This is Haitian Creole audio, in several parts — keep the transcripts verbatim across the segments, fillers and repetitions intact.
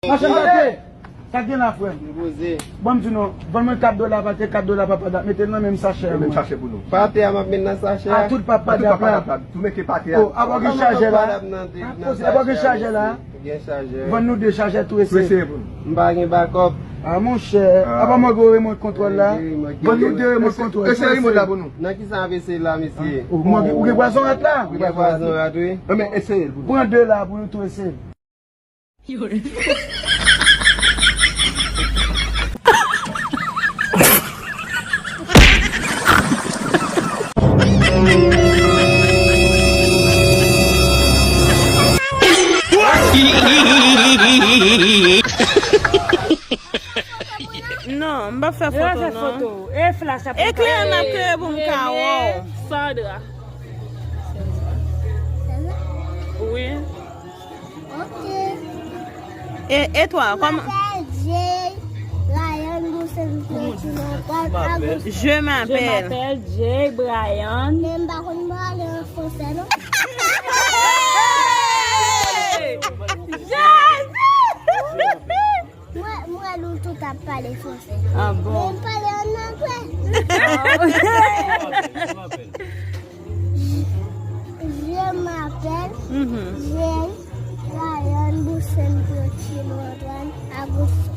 Machann pate. Sa k gen la, frè m? Poze. Bon, m di nou, vann mwen kat dola pate, kat dola papa dat, mete l nan menm sachè a. Menm sachè pou nou. Pate a m ap met nan sachè a. A tout papa dat la. Tou mete pate a. Oh, apa w gen chajè la? Apa w gen chajè la? Gen chajè. Vann nou de chajè tou eseye. M pa gen bakòp. Ah, monchè. Apa mwen gen remòt kontwòl la? Vann nou de remòt kontwòl. Eseye remòt la pou nou. Nan ki sa ap eseye la, mesye? Ou gen pwazon rat la? Ou gen pwazon rat, wi. Pran de la pou nou tou eseye. Non, m p ap fè foto, non. E kleren m ap klere pou m ka wè w. Sandra. Wi. Ok. E, e twa, kòman? Je m'appelle Jay Ryan Boussen Clotilde Antoine Auguste. Je m'appelle. Je m'appelle Jay Brian. Men m pa konn pale an fransè, non. Jay! Mwen, mwen, nou tout ap pale fransè. Ah bon? Men m pale an anglè. Ah, ok. Je m'appelle Jay Ryan Boussen Clotilde Antoine Auguste.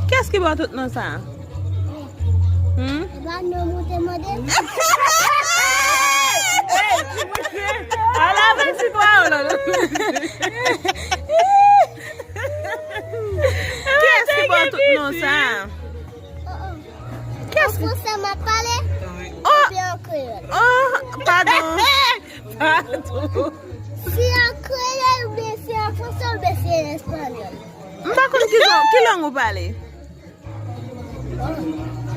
Kiyès ki ba w tout non sa a? Hmm? E pa non ou te mande? Ala fè sitwayen w la. Kiyès ki ba w tout non sa a? Kiyès ki... An fransè m ap pale? Oh! Oubyen an kreyòl? Oh, padon. Padon. Si an kreyòl, oubyen si an fransè, oubyen si an espanyòl? M pa konn ki lang, ki lang ou pale.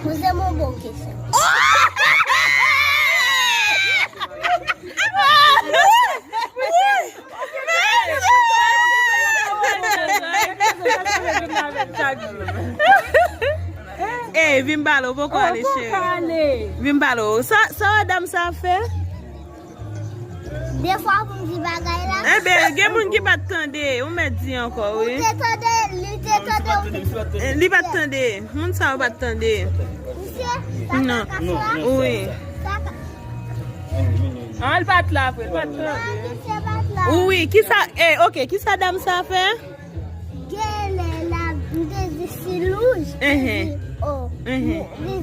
Poze m yon bon kesyon. Ey, vin pale, ou poko ale, cheri. Vin pale. Sa, sa dam sa ap fè? Defwa pou m di bagay la. Enben, gen moun ki pa t tande, ou mèt di ankò, wi. Ou te tande, li te tande, ou te... Eh, li pa t tande. Moun sa yo pa t tande. Misye, sa pa ka fè a? Wi. Sa ka... Ah, li pa t la vre, li pa t tande. Ah, misye pa t la. Wi, kisa, eh, ok, kisa dam sa fè? Genlè la, m te di si louj, li di, oh, li, li, li,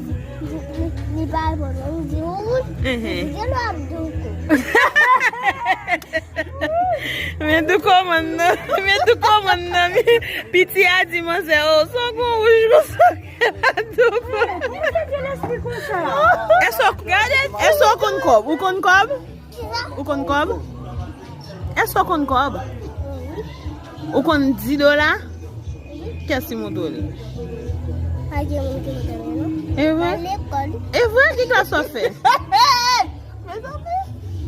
li pa reponn mwen, m di ou wouj, li di genlè w ap douko. Men douko mann nan, men douko mann nan, piti a di manzè, oh, sa w gon wouj konsa, douko. Èske w, èske w konn kòb? Ou konn kòb? Ou konn kòb? Èske w konn kòb? Ou konn di dola? Kiyès ki montre w li? Pa gen moun ki montre m, non. E vre? Nan lekòl. E vre? Ki klas w ap fè? Mezanmi.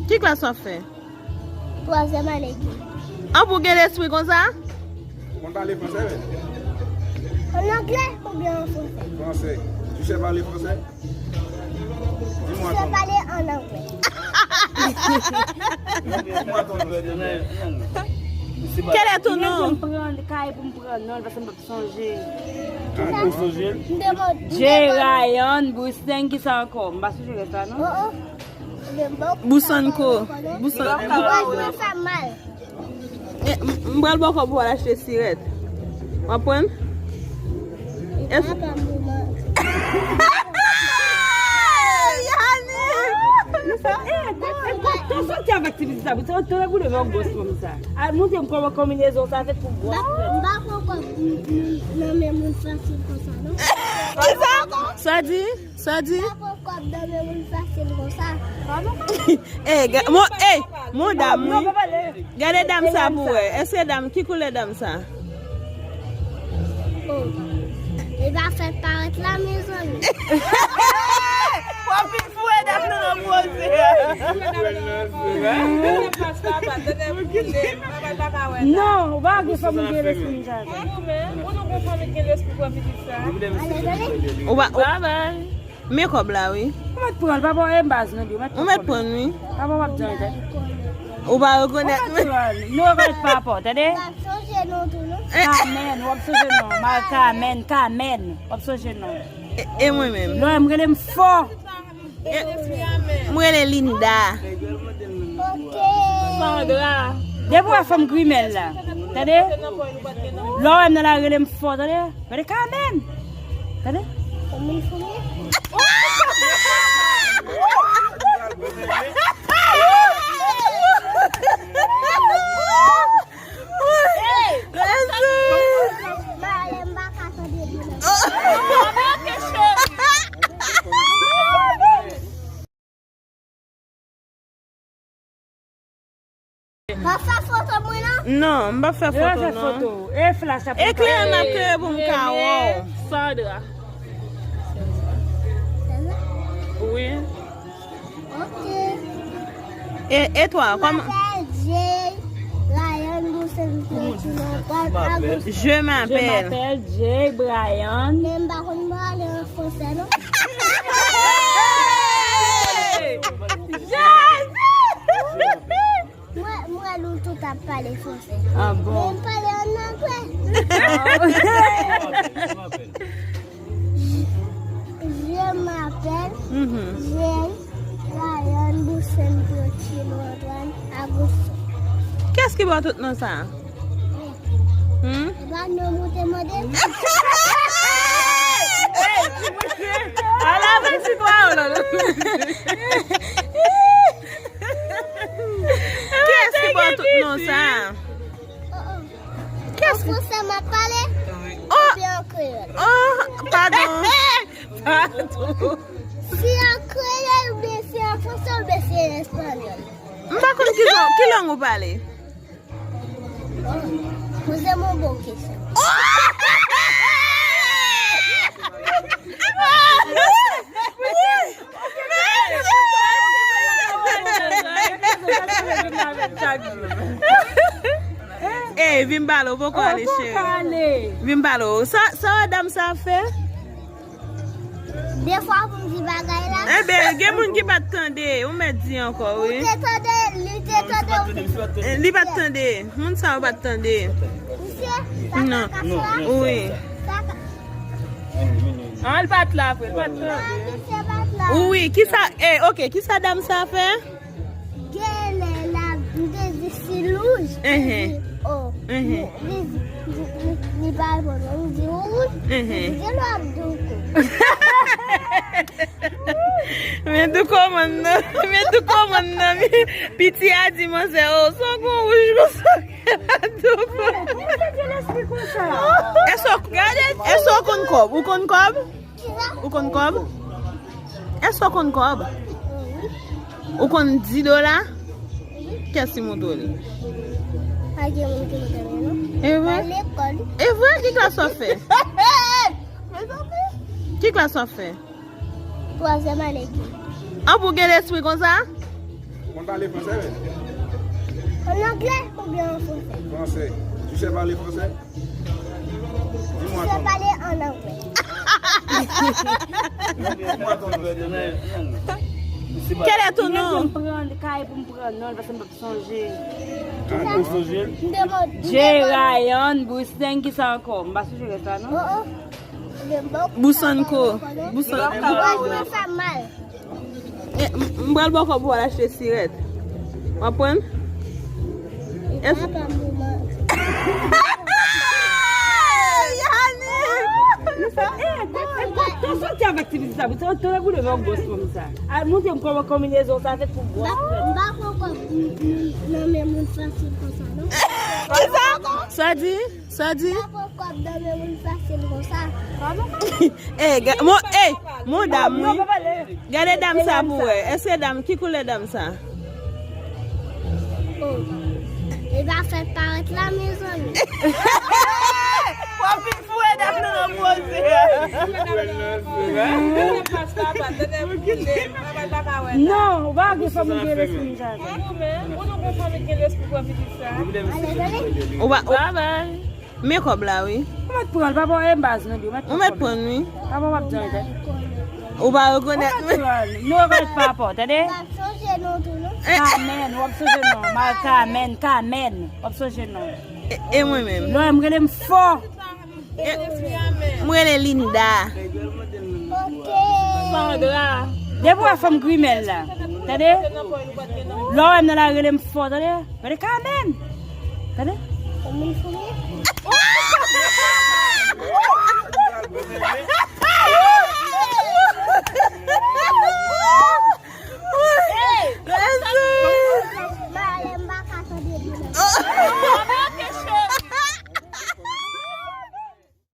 Ki klas w ap fè? Twazyèm ane. An, pou gen lespri konsa? Ou konn pale fransè, wi? An anglè oubyen an fransè? Fransè. Tu sais parler français? Dis-moi ton nom. Je parle en anglais. Dis-moi ton nom, s'il te plaît. Quel est ton nom? Mwen pran kay pou m pran non l, paske m p ap sonje. Ah, ou sonje? M te mande. Jay Ryan Boussen, kisa ankò? M pa sonje rès la, non. Oh, oh. Bousanko. Bousanko. Mwen fè mal. Eh, m, m pral bò kòb pou w al achte sirèt. W ap pran? Èske... Yani! Sòti avèk ti pitit sa, pou te, te boule vè gwo fanm sa. Al montre m kòman konbinezon sa fèt pou bwè. M pa, m pa pran kòb nan men moun fasil konsa, non. Kisa? Sa di? Sa di? Pa pran kòb nan men moun fasil konsa. Eh, ga-, mon, eh, mon dam, wi. Gade dam sa pou wè. Èske dam, ki koulè dam sa? Oh. Li pa fèt parèt la, mezanmi. W ap vin foure dam nan nan bwozè. Non, ou pa gen fanm ou gen lespri sa. Ou pa, ou... Bye bye. Men kòb la, wi. Ou mèt pran l, papa, e baz nou di, ou mèt pran l. Ou mèt pran l, wi. Papa, w ap di anyen. Ou pa rekonèt mwen. Ou mèt pran l. Nou rekonèt papa, tande? M ap sonje nou tou, non. Kamèn, w ap sonje non. Mari Kamèn, Kamèn, w ap sonje non. E, e mwen menm? Lò, m rele m fò. E, m rele Linda. Sandra. Depi w wè fanm grimèl la. Tande? Lò, w wè m nan la rele m fò, tande? Rele Kamèn. Tande? Pa fè foto mwen non. Non, m pa fè foto non. E flash ap. Eklere m ap klere pou m ka wè w. Sandra. Wi. Ok. E, e twa, kòman? Je m'appelle Jay Ryan Boussen Piotino. Je m'appelle. Je m'appelle Jay Brian. Men m pa konn pale an fransè non. Jezi! Mwen, mwen, nou tout ap pale fransè. Ah bon? Men m pale an anglè. Je m'appelle Jay Ryan Boussen Piotino Antoine Augusto. Kiyès ki ba w tout non sa a? Hmm? E pa non mwen te mande. Ala mwen ti kwa w la. Kiyès ki ba w tout non sa a? Kiyès ki... An fransè m ap pale? Oh! Epi an kreyòl. Oh, padon. Padon. Si an kreyòl oubyen si an fransè oubyen si an espanyòl. M pa konn ki, ki lang ou pale. Poze m yon bon kesyon. Ey, vin m pale w, poko ale, cheri. Vin m pale w. Sa, sa dam sa ap fè? Defwa pou m di bagay la. Enben, gen moun ki pa t tande, ou mèt di ankò, wi. Ou te tande, li te tande, ou te... Eh, li pa t tande. Moun sa yo pa t tande. Misye, sa ka kase la? Wi. Sa ka... Ah, l pa t la vre, l pa t tande. Non, misye pa t la. Wi, kisa, eh, ok, kisa dam sa fè? Genlè la, m te di si l wouj, li di, oh, li, li, li, li pa reponn mwen, m di ou wouj, li di genlè w ap douko. Men douko mann nan, men douko mann nan, piti a di manzè, oh, sa w gon wouj konsa, douko. Èske w, èske w konn kòb? Ou konn kòb? Ou konn kòb? Èske w konn kòb? Ou konn di dola? Kiyès ki montre w li? Pa gen moun ki montre m non. E vre? Nan lekòl. E vre? Ki klas w ap fè? Mezanmi. Ki klas w ap fè? Twazyèm ane ki. An pou gen lespri konsa? Ou konn pale fransè, wi? An anglè oubyen an fransè? Fransè. Tu sais parler français? Dis-moi ton nom. Je sais parler en anglais. Dis-moi ton nom. Quel est ton nom? Mwen pran kay pou m pran non l paske m p ap sonje. Ou sonje? M te mande. Jay Ryan, Boussen, kisa ankò? M pa sonje rès la non. Oh, oh. Bousanko. Bousan... Mwen fè mal. Eh, m, m pral ba w kòb pou w al achte sirèt. W ap pran? Papa, manman. Yani! Eh, soti avèk ti pitit sa, pou te, te, te, pou de yon gwòs fanm sa. Al montre m kòman konbinezon sa fèt pou gwòs. M pa pran kòb nan men moun fasil konsa, non. Kisa? Sa di? Sa di? Sa pran kòb nan men moun fasil konsa. Eh, ga-, mon, eh, mon dam, wi. Gade dam sa pou wè. Èske dam, ki koulè dam sa? Oh. Li pa fèk parèt la, mezanmi. W ap vin foure dam nan nan poze. Non, ou pa gen fanm ou gen lespri sa. Ou pa, ou... Bye bye. Men kòb la, wi. Ou mèt pran l, papa, e baz nou di, ou mèt pran l. Ou mèt pran l, wi. Papa, w ap jan tèt. Ou pa rekonèt mwen. Ou mèt pran l. Nou rekonèt papa, tande? W ap sonje non tou, non? Kamèn, w ap sonje non. Mari Kamèn, Kamèn, w ap sonje non. E mwen menm. Lè w wè m, rele m fò. M rele Linda. Sandra. Depi w wè fanm grimèl la. Tande? Lè w wè m nan la, rele m fò, tande? Rele Carmen. Tande?